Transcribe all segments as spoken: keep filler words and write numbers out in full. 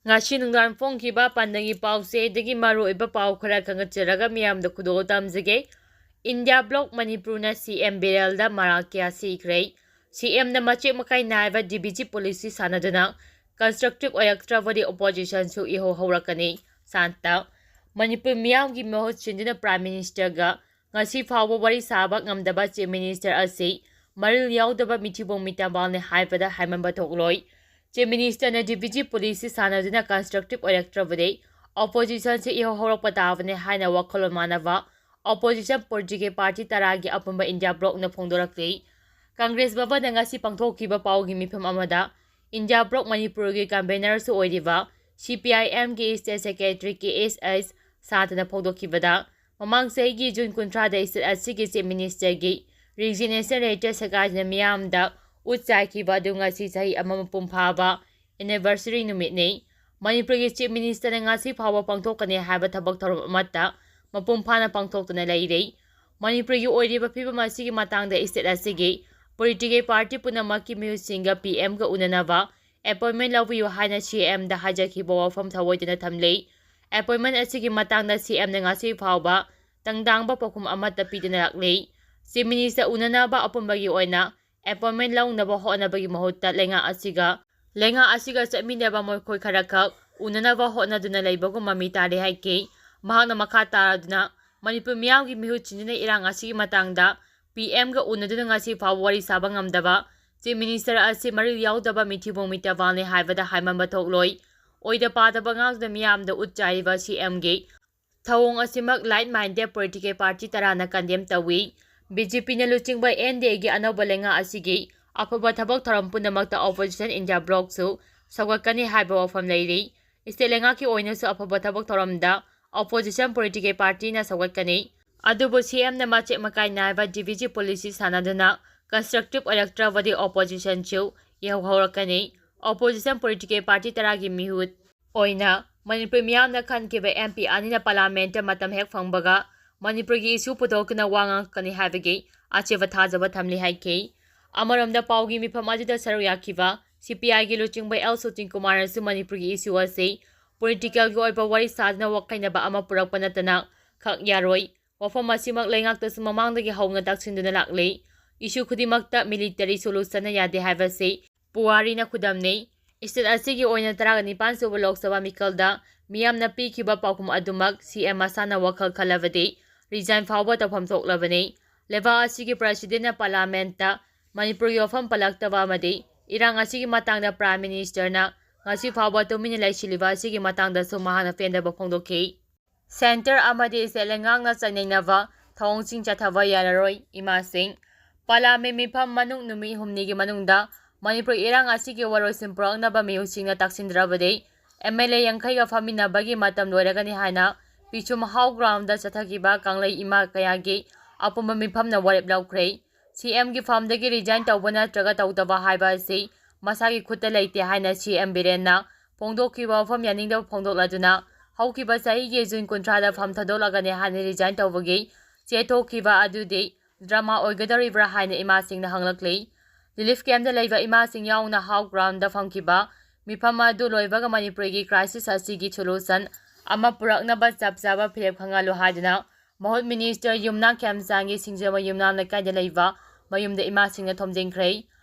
ꯉꯁꯤ ꯅꯨꯡꯗꯥꯡ ꯐꯣꯡꯈꯤꯕ ꯄꯥꯟꯗꯝꯒꯤ ꯄꯥꯎꯆꯦꯗꯒꯤ ꯃꯔꯨꯑꯣꯏꯕ ꯄꯥꯎ ꯈꯔ ꯈꯪꯒꯠꯆꯔꯒ ꯃꯤꯌꯥꯝꯗ ꯈꯨꯗꯣꯜ ꯇꯝꯖꯒꯦ꯫ ꯏꯟꯗꯤꯌꯥ ꯕ꯭ꯂꯣꯛ ꯃꯅꯤꯄꯨꯔꯅ ꯁꯤ ꯑꯦꯝ ꯕꯤꯔꯦꯜꯗ ꯃꯔꯥꯜ ꯀꯌꯥ ꯁꯤꯈ꯭ꯔꯦ꯫ ꯁꯤ ꯑꯦꯝꯅ ꯃꯆꯦꯠ ꯃꯀꯥꯏ ꯅꯥꯏꯕ ꯗꯤ ꯕꯤ ꯖꯤ ꯄꯣꯂꯤꯁꯤ ꯁꯥꯟꯅꯗꯨꯅ ꯀꯟꯁꯇ꯭ꯔꯛꯇꯤꯚ ꯑꯣꯏꯔꯛꯇ꯭ꯔꯕꯗꯤ ꯑꯣꯄꯣꯖꯤꯁꯟꯁꯨ ꯏꯍꯧ ꯍꯧꯔꯛꯀꯅꯤ꯫ ꯁꯥꯟꯇ꯫ ꯃꯅꯤꯄꯨꯔ ꯃꯤꯌꯥꯝꯒꯤ ꯃꯍꯨꯠ ꯁꯤꯟꯗꯨꯅ ꯄ꯭ꯔꯥꯏꯝ ꯃꯤꯅꯤꯁꯇꯔꯒ ꯉꯁꯤ ꯐꯥꯎꯕ ꯋꯥꯔꯤ ꯁꯥꯕ ꯉꯝꯗꯕ ꯆꯤꯐ ꯃꯤꯅꯤꯁꯇꯔ ꯑꯁꯤ ꯃꯔꯤꯜ ꯌꯥꯎꯗꯕ ꯃꯤꯊꯤꯕꯣꯡ ꯃꯤꯇꯝꯕꯥꯜꯅꯤ ꯍꯥꯏꯕꯗ ꯍꯥꯏꯃꯟꯕ ꯊꯣꯛꯂꯣꯏ꯫ ꯆꯤꯐ ꯃꯤꯅꯤꯁꯇꯔꯅ ꯗꯤ ꯕꯤ ꯖꯤ ꯄꯣꯂꯤꯁꯤ ꯁꯥꯟꯅꯗꯨꯅ ꯀꯟꯁꯇ꯭ꯔꯛꯇꯤꯚ ꯑꯣꯏꯔꯛꯇ꯭ꯔꯕꯗꯤ ꯑꯣꯄꯣꯖꯤꯁꯟꯁꯤ ꯏꯍꯧ ꯍꯧꯔꯛꯄ ꯇꯥꯕꯅꯤ ꯍꯥꯏꯅ ꯋꯥꯈꯜꯂꯣꯟ ꯃꯥꯟꯅꯕ ꯑꯣꯄꯣꯖꯤꯁꯟ ꯄꯣꯂꯤꯇꯤꯀꯦꯜ ꯄꯥꯔꯇꯤ ꯇꯔꯥꯒꯤ ꯑꯄꯨꯟꯕ ꯏꯟꯗꯤꯌꯥ ꯕ꯭ꯂꯣꯛꯅ ꯐꯣꯡꯗꯣꯔꯛꯂꯤ꯫ ꯀꯪꯒ꯭ꯔꯦꯁ ꯚꯕꯟꯗ ꯉꯁꯤ ꯄꯥꯡꯊꯣꯛꯈꯤꯕ ꯄꯥꯎꯒꯤ ꯃꯤꯐꯝ ꯑꯃꯗ ꯏꯟꯗꯤꯌꯥ ꯕ꯭ꯂꯣꯛ ꯃꯅꯤꯄꯨꯔꯒꯤ ꯀꯟꯚꯦꯅꯔꯁꯨ ꯑꯣꯏꯔꯤꯕ ꯁꯤ ꯄꯤ ꯑꯥꯏ ꯑꯦꯝꯒꯤ ꯏꯁꯇꯦꯠ ꯁꯦꯀ꯭ꯔꯦꯇꯔꯤ ꯀꯦ ꯑꯦꯁ ꯑꯩꯆ ꯁꯥꯟꯇꯅ ꯐꯣꯡꯗꯣꯛꯈꯤꯕꯗ, ꯃꯃꯥꯡ ꯆꯍꯤꯒꯤ ꯖꯨꯟ ꯀꯨꯟꯊ꯭ꯔꯥꯗ ꯏꯁꯇꯦꯠ ꯑꯁꯤꯒꯤ ꯆꯤꯐ ꯃꯤꯅꯤꯁꯇꯔꯒꯤ ꯔꯤꯖꯤꯒꯅꯦꯁꯟ ꯂꯦꯇꯔ ꯁꯔꯀꯥꯔꯁꯤꯅ ꯃꯤꯌꯥꯝꯗ ꯎꯠ ꯆꯥꯏꯈꯤꯕ ꯑꯗꯨ ꯉꯁꯤ ꯆꯍꯤ ꯑꯃ ꯃꯄꯨꯡ ꯐꯥꯕ ꯑꯦꯅꯤꯚꯔꯁꯔꯤ ꯅꯨꯃꯤꯠꯅꯤ꯫ ꯃꯅꯤꯄꯨꯔꯒꯤ ꯆꯤꯐ ꯃꯤꯅꯤꯁꯇꯔꯅ ꯉꯁꯤ ꯐꯥꯎꯕ ꯄꯥꯡꯊꯣꯛꯀꯅꯤ ꯍꯥꯏꯕ ꯊꯕꯛ ꯊꯧꯔꯝ ꯑꯃꯠꯇ ꯃꯄꯨꯡ ꯐꯥꯅ ꯄꯥꯡꯊꯣꯛꯇꯨꯅ ꯂꯩꯔꯤ꯫ ꯃꯅꯤꯄꯨꯔꯒꯤ ꯑꯣꯏꯔꯤꯕ ꯐꯤꯕꯝ ꯑꯁꯤꯒꯤ ꯃꯇꯥꯡꯗ ꯏꯁꯇꯦꯠ ꯑꯁꯤꯒꯤ ꯄꯣꯂꯤꯇꯤꯀꯦꯜ ꯄꯥꯔꯇꯤ ꯄꯨꯝꯅꯃꯛꯀꯤ ꯃꯤꯍꯨꯠꯁꯤꯡꯒ ꯄꯤ ꯑꯦꯝꯒ ꯎꯅꯅꯕ ꯑꯦꯄꯣꯏꯟꯃꯦꯟ ꯂꯧꯕꯤꯌꯨ ꯍꯥꯏꯅ ꯁꯤ ꯑꯦꯝꯗ ꯍꯥꯏꯖꯈꯤꯕ ꯋꯥꯐꯝ ꯊꯑꯣꯏꯗꯅ ꯊꯝꯂꯤ꯫ ꯑꯦꯄꯣꯏꯟꯃꯦꯟ ꯑꯁꯤꯒꯤ ꯃꯇꯥꯡꯗ ꯁꯤ ꯑꯦꯝꯅ ꯉꯁꯤ ꯐꯥꯎꯕ ꯇꯪꯗꯥꯡꯕ ꯄꯥꯎꯈꯨꯝ ꯑꯃꯠꯇ ꯄꯤꯗꯨꯅ ꯂꯥꯛꯂꯤ꯫ ꯆꯤꯐ ꯃꯤꯅꯤꯁꯇꯔ ꯎꯅꯅꯕ ꯑꯄꯨꯟꯕꯒꯤ ꯑꯣꯏꯅ ꯑꯦꯄꯣꯏꯟꯃꯦꯟ ꯂꯧꯅꯕ ꯍꯣꯠꯅꯕꯒꯤ ꯃꯍꯨꯠꯇ ꯂꯩꯉꯥꯛ ꯑꯁꯤꯒ, ꯂꯩꯉꯥꯛ ꯑꯁꯤꯒ ꯆꯠꯃꯤꯟꯅꯕ ꯃꯈꯣꯏ ꯈꯔꯈꯛ ꯎꯅꯅꯕ ꯍꯣꯠꯅꯗꯨꯅ ꯂꯩꯕꯒꯨꯝꯕ ꯃꯃꯤ ꯇꯥꯔꯦ ꯍꯥꯏꯈꯤ꯫ ꯃꯍꯥꯛꯅ ꯃꯈꯥ ꯇꯥꯔꯗꯨꯅ ꯃꯅꯤꯄꯨꯔ ꯃꯤꯌꯥꯝꯒꯤ ꯃꯤꯍꯨꯠ ꯁꯤꯟꯗꯨꯅ ꯏꯔꯥꯡ ꯑꯁꯤꯒꯤ ꯃꯇꯥꯡꯗ ꯄꯤ ꯑꯦꯝꯒ ꯎꯅꯗꯨꯅ ꯉꯁꯤ ꯐꯥꯎꯕ ꯋꯥꯔꯤ ꯁꯥꯕ ꯉꯝꯗꯕ ꯆꯤꯐ ꯃꯤꯅꯤꯁꯇꯔ ꯑꯁꯤ ꯃꯔꯤꯜ ꯌꯥꯎꯗꯕ ꯃꯤꯊꯤꯕꯣꯡ ꯃꯤꯇꯕꯥꯜꯅꯤ ꯍꯥꯏꯕꯗ ꯍꯥꯏꯃꯟꯕ ꯊꯣꯛꯂꯣꯏ꯫ ꯑꯣꯏꯗ ꯄꯥꯗꯕ ꯉꯥꯡꯗꯨꯅ ꯃꯤꯌꯥꯝꯗ ꯎꯠ ꯆꯥꯏꯔꯤꯕ ꯁꯤ ꯑꯦꯝꯒꯤ ꯊꯧꯑꯣꯡ ꯑꯁꯤꯃꯛ like minded political party ꯇꯔꯥꯅ condemn ꯇꯧꯏ꯫ ꯕꯤ ꯖꯦ ꯄꯤꯅ ꯂꯨꯆꯤꯡꯕ ꯑꯦꯟ ꯗꯤ ꯑꯦꯒꯤ ꯑꯅꯧꯕ ꯂꯩꯉꯥꯛ ꯑꯁꯤꯒꯤ ꯑꯐꯕ ꯊꯕꯛ ꯊꯧꯔꯝ ꯄꯨꯝꯅꯃꯛꯇ ꯑꯣꯄꯣꯖꯤꯁꯟ ꯏꯟꯗꯤꯌꯥ ꯕ꯭ꯂꯣꯛꯁꯨ ꯁꯧꯒꯠꯀꯅꯤ ꯍꯥꯏꯕ ꯋꯥꯐꯝ ꯂꯩꯔꯤ꯫ ꯏꯁꯇꯦꯠ ꯂꯩꯉꯥꯛꯀꯤ ꯑꯣꯏꯅꯁꯨ ꯑꯐꯕ ꯊꯕꯛ ꯊꯧꯔꯝꯗ ꯑꯣꯄꯣꯖꯤꯁꯟ ꯄꯣꯂꯤꯇꯤꯀꯦꯜ ꯄꯥꯔꯇꯤꯅ ꯁꯧꯒꯠꯀꯅꯤ꯫ ꯑꯗꯨꯕꯨ ꯁꯤ ꯑꯦꯝꯅ ꯃꯆꯦꯠ ꯃꯀꯥꯏ ꯅꯥꯏꯕ ꯗꯤ ꯕꯤ ꯖꯤ ꯄꯣꯂꯤꯁꯤ ꯁꯥꯟꯅꯗꯨꯅ ꯀꯟꯁꯇ꯭ꯔꯛꯇꯤꯚ ꯑꯣꯏꯔꯛꯇ꯭ꯔꯕꯗꯤ ꯑꯣꯄꯣꯖꯤꯁꯟꯁꯨ ꯏꯍꯧ ꯍꯧꯔꯛꯀꯅꯤ꯫ ꯑꯣꯄꯣꯖꯤꯁꯟ ꯄꯣꯂꯤꯇꯤꯀꯦꯜ ꯄꯥꯔꯇꯤ ꯇꯔꯥꯒꯤ ꯃꯤꯍꯨꯠ ꯑꯣꯏꯅ ꯃꯅꯤꯄꯨꯔ ꯃꯤꯌꯥꯝꯅ ꯈꯟꯈꯤꯕ ꯑꯦꯝ ꯄꯤ ꯑꯅꯤꯅ ꯄꯥꯔꯂꯥꯃꯦꯟꯠꯇ ꯃꯇꯝ ꯍꯦꯛ ꯐꯪꯕꯒ ꯃꯅꯤꯄꯨꯔꯒꯤ ꯏꯁꯨ ꯄꯨꯊꯣꯛꯇꯨꯅ ꯋꯥ ꯉꯥꯡꯉꯛꯀꯅꯤ ꯍꯥꯏꯕꯒꯤ ꯑꯆꯦꯠꯄ ꯊꯥꯖꯕ ꯊꯝꯂꯤ ꯍꯥꯏꯈꯤ꯫ ꯑꯃꯔꯣꯝꯗ ꯄꯥꯎꯒꯤ ꯃꯤꯐꯝ ꯑꯗꯨꯗ ꯁꯔꯨꯛ ꯌꯥꯈꯤꯕ ꯁꯤ ꯄꯤ ꯑꯥꯏꯒꯤ ꯂꯨꯆꯤꯡꯕ ꯑꯦꯜ ꯁꯨꯇꯤꯟ ꯀꯨꯃꯥꯔꯅꯁꯨ ꯃꯅꯤꯄꯨꯔꯒꯤ ꯏꯁꯨ ꯑꯁꯤ ꯄꯣꯂꯤꯇꯤꯀꯦꯜꯒꯤ ꯑꯣꯏꯕ ꯋꯥꯔꯤ ꯁꯥꯗꯨꯅ ꯋꯥꯈꯩꯅꯕ ꯑꯃ ꯄꯨꯔꯛꯄ ꯅꯠꯇꯅ ꯈꯛ ꯌꯥꯔꯣꯏ꯫ ꯋꯥꯐꯝ ꯑꯁꯤꯃꯛ ꯂꯩꯉꯥꯛꯇꯁꯨ ꯃꯃꯥꯡꯗꯒꯤ ꯍꯧꯅ ꯇꯥꯛꯁꯤꯟꯗꯨꯅ ꯂꯥꯛꯂꯤ꯫ ꯏꯁꯨ ꯈꯨꯗꯤꯡꯃꯛꯇ ꯃꯤꯂꯤꯇꯔꯤ ꯁꯣꯂꯨꯁꯟꯅ ꯌꯥꯗꯦ ꯍꯥꯏꯕꯁꯤ ꯄꯨꯋꯥꯔꯤꯅ ꯈꯨꯗꯝꯅꯤ꯫ ꯏꯁꯇꯦꯠ ꯑꯁꯤꯒꯤ ꯑꯣꯏꯅ ꯇꯔꯥꯒ ꯅꯤꯄꯥꯟ ꯁꯨꯕ ꯂꯣꯛ ꯁꯚꯥ ꯃꯤꯈꯜꯗ ꯃꯤꯌꯥꯝꯅ ꯄꯤꯈꯤꯕ ꯄꯥꯎꯈꯨꯝ ꯑꯗꯨꯃꯛ ꯁꯤ ꯑꯦꯝ ꯃꯁꯥꯅ ꯋꯥꯈꯜ ꯈꯜꯂꯕꯗꯤ ꯔꯤꯖꯥꯏꯟ ꯐꯥꯎꯕ ꯇꯧꯐꯝ ꯊꯣꯛꯂꯕꯅꯤ꯫ ꯂꯩꯕꯥꯛ ꯑꯁꯤꯒꯤ ꯄ꯭ꯔꯁꯤꯗꯦꯟꯅ ꯄꯥꯔꯂꯥꯃꯦꯟꯠꯇ ꯃꯅꯤꯄꯨꯔꯒꯤ ꯋꯥꯐꯝ ꯄꯜꯂꯛꯇꯕ ꯑꯃꯗꯤ ꯏꯔꯥꯡ ꯑꯁꯤꯒꯤ ꯃꯇꯥꯡꯗ ꯄ꯭ꯔꯥꯏꯝ ꯃꯤꯅꯤꯁꯇꯔꯅ ꯉꯁꯤ ꯐꯥꯎꯕ ꯇꯨꯃꯤꯟꯅ ꯂꯩꯁꯤꯜꯂꯤꯕ ꯑꯁꯤꯒꯤ ꯃꯇꯥꯡꯗꯁꯨ ꯃꯍꯥꯛꯅ ꯄꯦꯟꯗꯕ ꯐꯣꯡꯗꯣꯛꯈꯤ꯫ ꯁꯦꯟꯇꯔ ꯑꯃꯗꯤ ꯁꯦꯜ ꯂꯩꯉꯥꯛꯅ ꯆꯩꯅꯩꯅꯕ ꯊꯧꯑꯣꯡꯁꯤꯡ ꯆꯠꯊꯕ ꯌꯥꯔꯔꯣꯏ, ꯏꯃꯥꯁꯤꯡ꯫ ꯄꯥꯔꯂꯥꯃꯦꯟ ꯃꯤꯐꯝ ꯃꯅꯨꯡ ꯅꯨꯃꯤꯠ ꯍꯨꯝꯅꯤꯒꯤ ꯃꯅꯨꯡꯗ ꯃꯅꯤꯄꯨꯔ ꯏꯔꯥꯡ ꯑꯁꯤꯒꯤ ꯋꯥꯔꯣꯏꯁꯤꯟ ꯄꯨꯔꯛꯅꯕ ꯃꯤꯍꯨꯠꯁꯤꯡꯅ ꯇꯥꯛꯁꯤꯟꯗ꯭ꯔꯕꯗꯤ ꯑꯦꯝ ꯑꯦꯜ ꯑꯦ ꯌꯥꯡꯈꯩꯒ ꯐꯝꯃꯤꯟꯅꯕꯒꯤ ꯃꯇꯝ ꯂꯣꯏꯔꯒꯅꯤ ꯍꯥꯏꯅ ꯄꯤꯁꯨꯝ ꯍꯥꯎ ꯒ꯭ꯔꯥꯎꯟꯗ ꯆꯠꯊꯈꯤꯕ ꯀꯪꯂꯩ ꯏꯃꯥ ꯀꯌꯥꯒꯤ ꯑꯄꯨꯟꯕ ꯃꯤꯐꯝꯅ ꯋꯥꯔꯦꯞ ꯂꯧꯈ꯭ꯔꯦ꯫ ꯁꯤ ꯑꯦꯝꯒꯤ ꯐꯝꯗꯒꯤ ꯔꯤꯖꯥꯏꯟ ꯇꯧꯕ ꯅꯠꯇ꯭ꯔꯒ ꯇꯧꯗꯕ ꯍꯥꯏꯕ ꯑꯁꯤ ꯃꯁꯥꯒꯤ ꯈꯨꯠꯇ ꯂꯩꯇꯦ ꯍꯥꯏꯅ ꯁꯤ ꯑꯦꯝ ꯕꯤꯔꯦꯟꯅ ꯐꯣꯡꯗꯣꯛꯈꯤꯕ ꯋꯥꯐꯝ ꯌꯥꯅꯤꯡꯗꯕ ꯐꯣꯡꯗꯣꯛꯂꯗꯨꯅ ꯍꯧꯈꯤꯕ ꯆꯍꯤꯒꯤ ꯖꯨꯟ ꯀꯨꯟꯊ꯭ꯔꯥꯗ ꯐꯝ ꯊꯥꯗꯣꯛꯂꯒꯅꯤ ꯍꯥꯏꯅ ꯔꯤꯖꯥꯏꯟ ꯇꯧꯕꯒꯤ ꯆꯦ ꯊꯣꯛꯈꯤꯕ ꯑꯗꯨꯗꯤ ꯗ꯭ꯔꯃꯥ ꯑꯣꯏꯒꯗꯧꯔꯤꯕ꯭ꯔꯥ ꯍꯥꯏꯅ ꯏꯃꯥꯁꯤꯡꯅ ꯍꯪꯂꯛꯂꯤ꯫ ꯔꯤꯂꯤꯐ ꯀꯦꯝꯞꯇ ꯂꯩꯕ ꯏꯃꯥꯁꯤꯡ ꯌꯥꯎꯅ ꯍꯥꯎ ꯒ꯭ꯔꯥꯎꯟꯗ ꯐꯝꯈꯤꯕ ꯃꯤꯐꯝ ꯑꯗꯨ ꯂꯣꯏꯕꯒ ꯃꯅꯤꯄꯨꯔꯒꯤ ꯀ꯭ꯔꯥꯏꯁꯤꯁ ꯑꯁꯤꯒꯤ ꯁꯣꯂꯨꯁꯟ ꯑꯃ ꯄꯨꯔꯛꯅꯕ ꯆꯞ ꯆꯥꯕ ꯐꯤꯔꯦꯞ ꯈꯪꯍꯜꯂꯨ ꯍꯥꯏꯗꯨꯅ ꯃꯍꯨꯠ ꯃꯤꯅꯤꯁꯇꯔ ꯌꯨꯝꯅꯥꯝ ꯈꯦꯝꯆꯥꯟꯒꯤ ꯁꯤꯡꯖꯃꯩ ꯌꯨꯝꯅꯥꯝ ꯂꯩꯀꯥꯏꯗ ꯂꯩꯕ ꯃꯌꯨꯝꯗ ꯏꯃꯥꯁꯤꯡꯅ ꯊꯣꯝꯖꯤꯟꯈ꯭ꯔꯦ꯫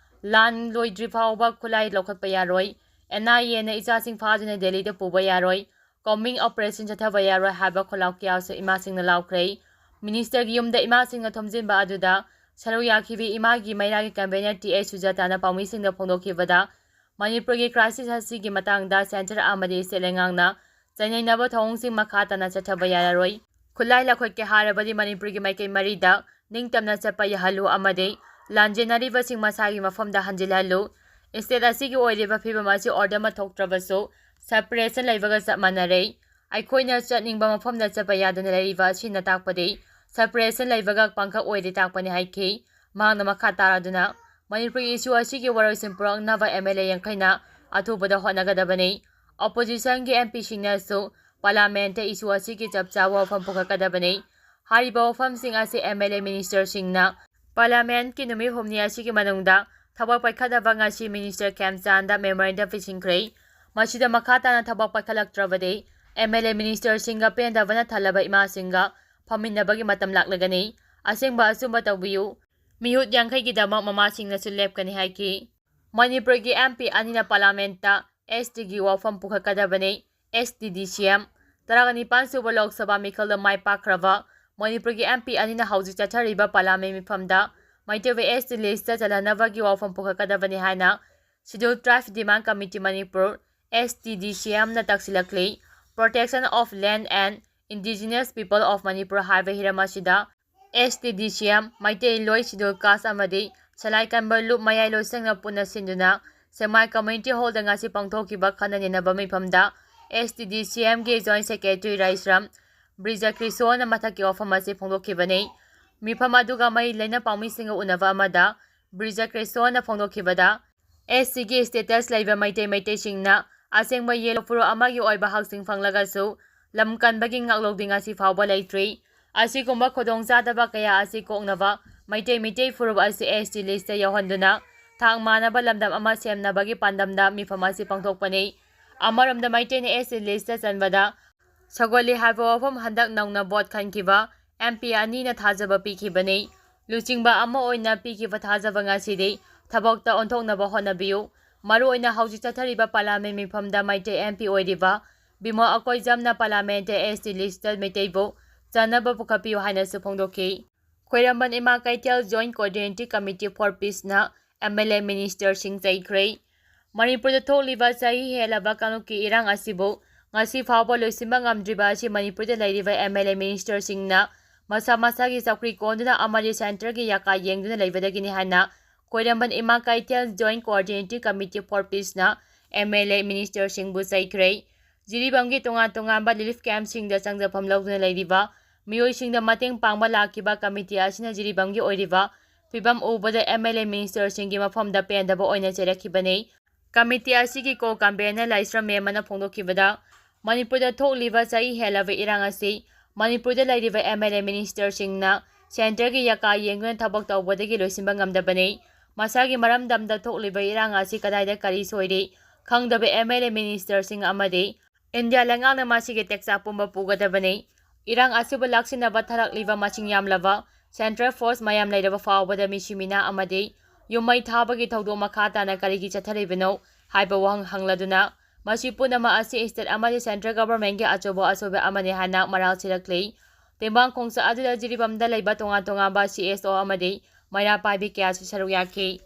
ꯂꯥꯟ ꯂꯣꯏꯗ꯭ꯔꯤ ꯐꯥꯎꯕ ꯈꯨꯠꯂꯥꯏ ꯂꯧꯈꯠꯄ ꯌꯥꯔꯣꯏ, ꯑꯦꯟ ꯑꯥꯏ ꯑꯦꯅ ꯏꯆꯥꯁꯤꯡ ꯐꯥꯗꯨꯅ ꯗꯦꯜꯂꯤꯗ ꯄꯨꯕ ꯌꯥꯔꯣꯏ, ꯀꯣꯝꯕꯤꯡ ꯑꯣꯄꯔꯦꯁꯟ ꯆꯠꯊꯕ ꯌꯥꯔꯣꯏ ꯍꯥꯏꯕ ꯈꯣꯜꯂꯥꯎ ꯀꯌꯥꯁꯨ ꯏꯃꯥꯁꯤꯡꯅ ꯂꯥꯎꯈ꯭ꯔꯦ꯫ ꯃꯤꯅꯤꯁꯇꯔꯒꯤ ꯌꯨꯝꯗ ꯏꯃꯥꯁꯤꯡꯅ ꯊꯣꯝꯖꯤꯟꯕ ꯑꯗꯨꯗ ꯁꯔꯨꯛ ꯌꯥꯈꯤꯕꯤ ꯏꯃꯥꯒꯤ ꯃꯩꯔꯥꯒꯤ ꯀꯟꯚꯦꯅꯔ ꯇꯤ ꯑꯩꯆ ꯁꯨꯖꯥꯇꯥꯅ ꯄꯥꯎꯃꯤꯁꯤꯡꯗ ꯐꯣꯡꯗꯣꯛꯈꯤꯕꯗ ꯃꯅꯤꯄꯨꯔꯒꯤ ꯀ꯭ꯔꯥꯏꯁꯤꯁ ꯑꯁꯤꯒꯤ ꯃꯇꯥꯡꯗ ꯁꯦꯟꯇꯔ ꯑꯃꯗꯤ ꯁꯦꯜ ꯂꯩꯉꯥꯛꯅ ꯆꯩꯅꯅꯕ ꯊꯧꯑꯣꯡꯁꯤꯡ ꯃꯈꯥ ꯇꯥꯅ ꯆꯠꯊꯕ ꯌꯥꯔꯔꯣꯏ꯫ ꯈꯨꯠꯂꯥꯏ ꯂꯧꯈꯠꯀꯦ ꯍꯥꯏꯔꯕꯗꯤ ꯃꯅꯤꯄꯨꯔꯒꯤ ꯃꯥꯏꯀꯩ ꯃꯔꯤꯗ ꯅꯤꯡꯇꯝꯅ ꯆꯠꯄ ꯌꯥꯍꯜꯂꯨ ꯑꯃꯗꯤ ꯂꯥꯟꯖꯦꯟꯅꯔꯤꯕꯁꯤꯡ ꯃꯁꯥꯒꯤ ꯃꯐꯝꯗ ꯍꯟꯖꯤꯜꯍꯜꯂꯨ꯫ ꯏꯁꯇꯦꯠ ꯑꯁꯤꯒꯤ ꯑꯣꯏꯔꯤꯕ ꯐꯤꯕꯝ ꯑꯁꯤ ꯑꯣꯔꯗꯔ ꯑꯃ ꯊꯣꯛꯇ꯭ꯔꯕꯁꯨ ꯁꯄꯔꯦꯁꯟ ꯂꯩꯕꯒ ꯆꯞ ꯃꯥꯟꯅꯔꯦ꯫ ꯑꯩꯈꯣꯏꯅ ꯆꯠꯅꯤꯡꯕ ꯃꯐꯝꯗ ꯆꯠꯄ ꯌꯥꯗꯅ ꯂꯩꯔꯤꯕ ꯑꯁꯤꯅ ꯇꯥꯛꯄꯗꯤ ꯁꯄꯔꯦꯁꯟ ꯂꯩꯕꯒ ꯄꯥꯡꯈꯛ ꯑꯣꯏꯔꯦ ꯇꯥꯛꯄꯅꯤ ꯍꯥꯏꯈꯤ꯫ ꯃꯍꯥꯛꯅ ꯃꯈꯥ ꯇꯥꯔꯗꯨꯅ ꯃꯅꯤꯄꯨꯔꯒꯤ ꯏꯁꯨ ꯑꯁꯤꯒꯤ ꯋꯥꯔꯣꯏꯁꯤꯟ ꯄꯨꯔꯛꯅꯕ ꯑꯦꯝ ꯑꯦꯜ ꯑꯦ ꯌꯥꯡꯈꯩꯅ ꯑꯊꯨꯕꯗ ꯍꯣꯠꯅꯒꯗꯕꯅꯤ꯫ ꯑꯣꯄꯣꯖꯤꯁꯟꯒꯤ ꯑꯦꯝ ꯄꯤꯁꯤꯡꯅꯁꯨ ꯄꯥꯔꯂꯥꯃꯦꯟꯠꯇ ꯏꯁꯨ ꯑꯁꯤꯒꯤ ꯆꯞ ꯆꯥꯕ ꯋꯥꯐꯝ ꯄꯨꯈꯠꯀꯗꯕꯅꯤ꯫ ꯍꯥꯏꯔꯤꯕ ꯋꯥꯐꯝꯁꯤꯡ ꯑꯁꯤ ꯑꯦꯝ ꯑꯦꯜ ꯑꯦ ꯃꯤꯅꯤꯁꯇꯔꯁꯤꯡꯅ ꯄꯥꯔꯂꯥꯃꯦꯟꯠꯀꯤ ꯅꯨꯃꯤꯠ ꯍꯨꯝꯅꯤ ꯑꯁꯤꯒꯤ ꯃꯅꯨꯡꯗ ꯊꯕꯛ ꯄꯥꯏꯈꯠꯅꯕ ꯉꯁꯤ ꯃꯤꯅꯤꯁꯇꯔ ꯈꯦꯝꯆꯥꯟꯗ ꯃꯦꯃꯣꯔꯦꯟꯗꯝ ꯄꯤꯁꯤꯟꯈ꯭ꯔꯦ꯫ ꯃꯁꯤꯗ ꯃꯈꯥ ꯇꯥꯅ ꯊꯕꯛ ꯄꯥꯏꯈꯠꯂꯛꯇ꯭ꯔꯕꯗꯤ ꯑꯦꯝ ꯑꯦꯜ ꯑꯦ ꯃꯤꯅꯤꯁꯇꯔꯁꯤꯡꯒ ꯄꯦꯟꯗꯕꯅ ꯊꯜꯂꯕ ꯏꯃꯥꯁꯤꯡꯒ ꯐꯝꯃꯤꯟꯅꯕꯒꯤ ꯃꯇꯝ ꯂꯥꯛꯂꯒꯅꯤ꯫ ꯑꯁꯦꯡꯕ ꯑꯆꯨꯝꯕ ꯇꯧꯕꯤꯌꯨ꯫ ꯃꯤꯍꯨꯠ ꯌꯥꯡꯈꯩꯒꯤꯗꯃꯛ ꯃꯃꯥꯁꯤꯡꯅꯁꯨ ꯂꯦꯞꯀꯅꯤ ꯍꯥꯏꯈꯤ꯫ ꯃꯅꯤꯄꯨꯔꯒꯤ ꯑꯦꯝ ꯄꯤ ꯑꯅꯤꯅ ꯄꯥꯔꯂꯥꯃꯦꯟꯠꯇ ꯑꯦꯁ ꯇꯤꯒꯤ ꯋꯥꯐꯝ ꯄꯨꯈꯠꯀꯗꯕꯅꯤ꯫ ꯑꯦꯁ ꯇꯤ ꯗꯤ ꯁꯤ ꯑꯦꯝ꯫ ꯇꯔꯥꯅꯤꯄꯥꯟ ꯁꯨꯕ ꯂꯣꯛ ꯁꯚꯥ ꯃꯤꯈꯜꯗ ꯃꯥꯏ ꯄꯥꯛꯈ꯭ꯔꯕ ꯃꯅꯤꯄꯨꯔꯒꯤ ꯑꯦꯝ ꯄꯤ ꯑꯅꯤꯅ ꯍꯧꯖꯤꯛ ꯆꯠꯊꯔꯤꯕ ꯄꯥꯔꯂꯥꯃꯦꯟ ꯃꯤꯐꯝꯗ ꯃꯩꯇꯩꯕꯨ ꯑꯦꯁ ꯇꯤ ꯂꯤꯁꯇ ꯆꯜꯍꯟꯅꯕꯒꯤ ꯋꯥꯐꯝ ꯄꯨꯈꯠꯀꯗꯕꯅꯤ ꯍꯥꯏꯅ ꯁꯤꯗꯨꯜ ꯇ꯭ꯔꯥꯏꯕ ꯗꯤꯃꯥꯟ ꯀꯃꯤꯇꯤ ꯃꯅꯤꯄꯨꯔ, ꯑꯦꯁ ꯇꯤ ꯗꯤ ꯁꯤ ꯑꯦꯝꯅ ꯇꯛꯁꯤꯜꯂꯛꯂꯤ꯫ Protection of Land and Indigenous People of Manipur ꯍꯥꯏꯕ ꯍꯤꯔꯝ ꯑꯁꯤꯗ ꯑꯦꯁ ꯇꯤ ꯗꯤ ꯁꯤ ꯑꯦꯝ, ꯃꯩꯇꯩ ꯂꯣꯏ, ꯁꯤꯗꯨꯜ ꯀꯥꯁ ꯑꯃꯗꯤ ꯁꯂꯥꯏ ꯀꯟꯕ ꯂꯨꯞ ꯃꯌꯥꯏ ꯂꯣꯏꯁꯪꯅ ꯄꯨꯟꯅ ꯁꯤꯟꯗꯨꯅ ꯁꯦꯛꯃꯥꯏ ꯀꯝꯃ꯭ꯌꯨꯅꯤꯇꯤ ꯍꯣꯜꯗ ꯉꯁꯤ ꯄꯥꯡꯊꯣꯛꯈꯤꯕ ꯈꯟꯅ ꯅꯩꯅꯕ ꯃꯤꯐꯝꯗ ꯑꯦꯁ ꯇꯤ ꯗꯤ ꯁꯤ ꯑꯦꯝꯒꯤ ꯖꯣꯏꯟꯠ ꯁꯦꯀ꯭ꯔꯦꯇꯔꯤ ꯔꯥꯏꯁ꯭ꯔꯝ ꯕ꯭ꯔꯤꯖ ꯀ꯭ꯔꯤꯁꯣꯅ ꯃꯊꯛꯀꯤ ꯋꯥꯐꯝ ꯑꯁꯤ ꯐꯣꯡꯗꯣꯛꯈꯤꯕꯅꯤ꯫ ꯃꯤꯐꯝ ꯑꯗꯨꯒ ꯃꯔꯤ ꯂꯩꯅ ꯄꯥꯎꯃꯤꯁꯤꯡꯒ ꯎꯅꯕ ꯑꯃꯗ ꯕ꯭ꯔꯤꯖ ꯀ꯭ꯔꯤꯁꯣꯅ ꯐꯣꯡꯗꯣꯛꯈꯤꯕꯗ, ꯑꯦꯁ ꯇꯤꯒꯤ ꯁ꯭ꯇꯦꯇꯁ ꯂꯩꯕ ꯃꯩꯇꯩ ꯃꯩꯇꯩꯁꯤꯡꯅ ꯑꯁꯦꯡꯕ ꯌꯦꯜꯂꯣ ꯐꯨꯔꯨꯞ ꯑꯃꯒꯤ ꯑꯣꯏꯕ ꯍꯛꯁꯤꯡ ꯐꯪꯂꯒꯁꯨ ꯂꯝ ꯀꯟꯕꯒꯤ ꯉꯥꯛꯂꯧꯗꯤ ꯉꯁꯤ ꯐꯥꯎꯕ ꯂꯩꯇ꯭ꯔꯤ꯫ ꯑꯁꯤꯒꯨꯝꯕ ꯈꯨꯗꯣꯡꯆꯥꯗꯕ ꯀꯌꯥ ꯑꯁꯤ ꯀꯣꯛꯅꯕ ꯃꯩꯇꯩ ꯃꯤꯇꯩ ꯐꯨꯔꯨꯞ ꯑꯁꯤ ꯑꯦꯁ ꯇꯤ ꯂꯤꯁꯇ ꯌꯥꯎꯍꯟꯗꯨꯅ ꯊꯥꯛ ꯃꯥꯟꯅꯕ ꯂꯝꯗꯝ ꯑꯃ ꯁꯦꯝꯅꯕꯒꯤ ꯄꯥꯟꯗꯝꯗ ꯃꯤꯐꯝ ꯑꯁꯤ ꯄꯥꯡꯊꯣꯛꯄꯅꯤ꯫ ꯑꯃꯔꯣꯝꯗ ꯃꯩꯇꯩꯅ ꯑꯦꯁ ꯇꯤ ꯂꯤꯁꯇ ꯆꯟꯕꯗ ꯁꯧꯒꯠꯂꯤ ꯍꯥꯏꯕ ꯋꯥꯐꯝ ꯍꯟꯗꯛ ꯅꯧꯅ ꯚꯣꯠ ꯈꯟꯈꯤꯕ ꯑꯦꯝ ꯄꯤ ꯑꯅꯤꯅ ꯊꯥꯖꯕ ꯄꯤꯈꯤꯕꯅꯤ꯫ ꯂꯨꯆꯤꯡꯕ ꯑꯃ ꯑꯣꯏꯅ ꯄꯤꯈꯤꯕ ꯊꯥꯖꯕ ꯉꯁꯤꯗꯤ ꯊꯕꯛꯇ ꯑꯣꯟꯊꯣꯛꯅꯕ ꯍꯣꯠꯅꯕꯤꯌꯨ꯫ ꯃꯔꯨꯑꯣꯏꯅ ꯍꯧꯖꯤꯛ ꯆꯠꯊꯔꯤꯕ ꯄꯥꯔꯂꯥꯃꯦꯟ ꯃꯤꯐꯝꯗ ꯃꯩꯇꯩ ꯑꯦꯝ ꯄꯤ ꯑꯣꯏꯔꯤꯕ ꯕꯤꯃꯣꯜ ꯑꯀꯣꯏꯖꯝꯅ ꯄꯥꯔꯂꯥꯃꯦꯟꯇ ꯑꯦꯁ ꯇꯤ ꯂꯤꯁꯇ ꯃꯩꯇꯩꯕꯨ ꯆꯟꯅꯕ ꯄꯨꯈꯠꯄꯤꯌꯨ ꯍꯥꯏꯅꯁꯨ ꯐꯣꯡꯗꯣꯛꯈꯤ꯫ ꯈ꯭ꯋꯥꯏꯔꯝꯕꯟ ꯏꯃꯥ ꯀꯩꯊꯦꯜ Joint Coordinating Committee for Peaceꯅ ꯑꯦꯝ ꯑꯦꯜ ꯑꯦ ꯃꯤꯅꯤꯁꯇꯔꯁꯤꯡ ꯆꯩꯈ꯭ꯔꯦ꯫ ꯃꯅꯤꯄꯨꯔꯗ ꯊꯣꯛꯂꯤꯕ ꯆꯍꯤ ꯍꯦꯜꯂꯕ ꯀꯥꯡꯂꯨꯞꯀꯤ ꯏꯔꯥꯡ ꯑꯁꯤꯕꯨ ꯉꯁꯤ ꯐꯥꯎꯕ ꯂꯣꯏꯁꯤꯟꯕ ꯉꯝꯗ꯭ꯔꯤꯕ ꯑꯁꯤ ꯃꯅꯤꯄꯨꯔꯗ ꯂꯩꯔꯤꯕ ꯑꯦꯝ ꯑꯦꯜ ꯑꯦ ꯃꯤꯅꯤꯁꯇꯔꯁꯤꯡꯅ ꯃꯁꯥ ꯃꯁꯥꯒꯤ ꯆꯧꯀ꯭ꯔꯤ ꯀꯣꯟꯗꯨꯅ ꯑꯃꯗꯤ ꯁꯦꯟꯇꯔꯒꯤ ꯌꯥꯀꯥ ꯌꯦꯡꯗꯨꯅ ꯂꯩꯕꯗꯒꯤꯅꯤ ꯍꯥꯏꯅ ꯈ꯭ꯋꯥꯏꯔꯝꯕꯟ ꯏꯃꯥ ꯀꯩꯊꯦꯜ Joint Coordinating Committee for Peaceꯅ ꯑꯦꯝ ꯑꯦꯜ ꯑꯦ ꯃꯤꯅꯤꯁꯇꯔꯁꯤꯡꯕꯨ ꯆꯩꯈ꯭ꯔꯦ꯫ ꯖꯤꯔꯤꯕꯥꯝꯒꯤ ꯇꯣꯉꯥꯟ ꯇꯣꯉꯥꯟꯕ ꯔꯤꯂꯤꯐ ꯀꯦꯝꯞꯁꯤꯡꯗ ꯆꯪꯖꯐꯝ ꯂꯧꯗꯨꯅ ꯂꯩꯔꯤꯕ ꯃꯤꯑꯣꯏꯁꯤꯡꯗ ꯃꯇꯦꯡ ꯄꯥꯡꯕ ꯂꯥꯛꯈꯤꯕ ꯀꯃꯤꯇꯤ ꯑꯁꯤꯅ ꯖꯤꯔꯤꯕꯥꯝꯒꯤ ꯑꯣꯏꯔꯤꯕ ꯐꯤꯕꯝ ꯎꯕꯗ ꯑꯦꯝ ꯑꯦꯜ ꯑꯦ ꯃꯤꯅꯤꯁꯇꯔꯁꯤꯡꯒꯤ ꯃꯐꯝꯗ ꯄꯦꯟꯗꯕ ꯑꯣꯏꯅ ꯆꯦꯜꯂꯛꯈꯤꯕꯅꯤ꯫ ꯀꯃꯤꯇꯤ ꯑꯁꯤꯒꯤ ꯀꯣ ꯀꯟꯚꯦꯅꯔ ꯂꯥꯏꯁ꯭ꯔꯝ ꯃꯦꯝꯕꯅ ꯐꯣꯡꯗꯣꯛꯈꯤꯕꯗ, ꯃꯅꯤꯄꯨꯔꯗ ꯊꯣꯛꯂꯤꯕ ꯆꯍꯤ ꯍꯦꯜꯂꯕ ꯏꯔꯥꯡ ꯑꯁꯤ ꯃꯅꯤꯄꯨꯔꯗ ꯂꯩꯔꯤꯕ ꯑꯦꯝ ꯑꯦꯜ ꯑꯦ ꯃꯤꯅꯤꯁꯇꯔꯁꯤꯡꯅ ꯁꯦꯟꯇꯔꯒꯤ ꯌꯥꯀꯥ ꯌꯦꯡꯗꯨꯅ ꯊꯕꯛ ꯇꯧꯕꯗꯒꯤ ꯂꯣꯏꯁꯤꯟꯕ ꯉꯝꯗꯕꯅꯤ꯫ ꯃꯁꯥꯒꯤ ꯃꯔꯝꯗꯝꯗ ꯊꯣꯛꯂꯤꯕ ꯏꯔꯥꯡ ꯑꯁꯤ ꯀꯗꯥꯏꯗ ꯀꯔꯤ ꯁꯣꯏꯔꯤ ꯈꯪꯗꯕ ꯑꯦꯝ ꯑꯦꯜ ꯑꯦ ꯃꯤꯅꯤꯁꯇꯔꯁꯤꯡ ꯑꯃꯗꯤ ꯏꯟꯗꯤꯌꯥ ꯂꯩꯉꯥꯛꯅ ꯃꯁꯤꯒꯤ ꯇꯦꯛꯆꯥꯛ ꯄꯨꯝꯕ ꯄꯨꯒꯗꯕꯅꯤ꯫ ꯏꯔꯥꯡ ꯑꯁꯤꯕꯨ ꯂꯥꯛꯁꯤꯟꯅꯕ ꯊꯥꯔꯛꯂꯤꯕ ꯃꯁꯤꯡ ꯌꯥꯝꯂꯕ ꯁꯦꯟꯇ꯭ꯔꯦꯜ ꯐꯣꯔꯁ ꯃꯌꯥꯝ ꯂꯩꯔꯕ ꯐꯥꯎꯕꯗ ꯃꯤꯁꯤꯃꯤꯅꯥ ꯑꯃꯗꯤ ꯌꯨꯝꯃꯩ ꯊꯥꯕꯒꯤ ꯊꯧꯗꯣꯛ ꯃꯈꯥ ꯇꯥꯅ ꯀꯔꯤꯒꯤ ꯆꯠꯊꯔꯤꯕꯅꯣ ꯍꯥꯏꯕ ꯋꯥꯍꯪ ꯍꯪꯂꯗꯨꯅ, ꯃꯁꯤ ꯄꯨꯝꯅꯃꯛ ꯑꯁꯤ ꯁ꯭ꯇꯦꯠ ꯑꯃꯗꯤ ꯁꯦꯟꯇ꯭ꯔꯦꯜ ꯒꯚꯔꯟꯃꯦꯟꯠꯀꯤ ꯑꯆꯧꯕ ꯑꯁꯣꯏꯕ ꯑꯃꯅꯤ ꯍꯥꯏꯅ ꯃꯔꯥꯜ ꯁꯤꯔꯛꯂꯤ꯫ ꯇꯦꯡꯕꯥꯡ ꯈꯣꯡꯆꯠ ꯑꯗꯨꯗ ꯖꯤꯔꯤꯕꯥꯝꯗ ꯂꯩꯕ ꯇꯣꯉꯥꯟ ꯇꯣꯉꯥꯟꯕ ꯁꯤ ꯑꯦꯁ ꯑꯣ ꯑꯃꯗꯤ ꯃꯩꯔꯥ ꯄꯥꯏꯕꯤ ꯀꯌꯥꯁꯨ ꯁꯔꯨꯛ ꯌꯥꯈꯤ꯫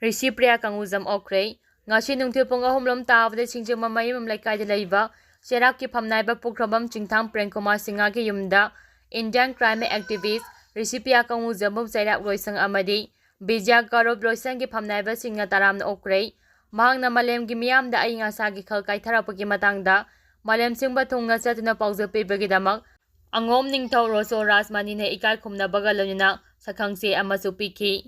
ꯔꯤꯁꯤꯄ꯭ꯔꯤꯌꯥ ꯀꯪꯒꯨꯖꯝ ꯑꯣꯛꯈ꯭ꯔꯦ꯫ ꯉꯁꯤ ꯅꯨꯡꯊꯤꯜ ꯄꯨꯡ ꯑꯍꯨꯝ ꯂꯣꯝ ꯇꯥꯕꯗ ꯁꯤꯡꯖꯃꯩ ꯃꯌꯨꯝ ꯂꯩꯀꯥꯏꯗ ꯂꯩꯕ ꯆꯦꯔꯥꯛꯀꯤ ꯐꯝꯅꯥꯏꯕ ꯄꯨꯈ꯭ꯔꯕꯝ ꯆꯤꯡꯊꯥꯡ ꯄ꯭ꯔꯦꯝꯀꯨꯃꯥꯔ ꯁꯤꯡꯍꯒꯤ ꯌꯨꯝꯗ ꯏꯟꯗꯤꯌꯥꯟ ꯀ꯭ꯂꯥꯏꯃꯦꯠ ꯑꯦꯛꯇꯤꯚꯤꯁ ꯔꯤꯁꯤꯄ꯭ꯔꯤꯌꯥ ꯀꯪꯒꯨꯖꯝꯕꯨ ꯆꯩꯔꯥꯛ ꯂꯣꯏꯁꯪ ꯑꯃꯗꯤ ꯕꯤꯖꯌ ꯒꯧꯔꯕ ꯂꯣꯏꯁꯪꯒꯤ ꯐꯝꯅꯥꯏꯕꯁꯤꯡꯅ ꯇꯔꯥꯝꯅ ꯑꯣꯛꯈ꯭ꯔꯦ꯫ ꯃꯍꯥꯛꯅ ꯃꯥꯂꯦꯝꯒꯤ ꯃꯤꯌꯥꯝꯗ ꯑꯏꯪ ꯑꯁꯥꯒꯤ ꯈꯜ ꯀꯥꯏꯊꯔꯛꯄꯒꯤ ꯃꯇꯥꯡꯗ ꯃꯥꯂꯦꯝ ꯁꯤꯟꯕ ꯊꯨꯡꯅ ꯆꯠꯇꯨꯅ ꯄꯥꯎꯖꯦꯜ ꯄꯤꯕꯒꯤꯗꯃꯛ ꯑꯉꯣꯝ ꯅꯤꯡꯊꯧ ꯔꯣꯁꯣ ꯔꯥꯖꯃꯅꯤꯅ ꯏꯀꯥꯏ ꯈꯨꯝꯅꯕꯒ ꯂꯣꯏꯅꯅ ꯁꯛꯈꯪꯆꯦ ꯑꯃꯁꯨ ꯄꯤꯈꯤ꯫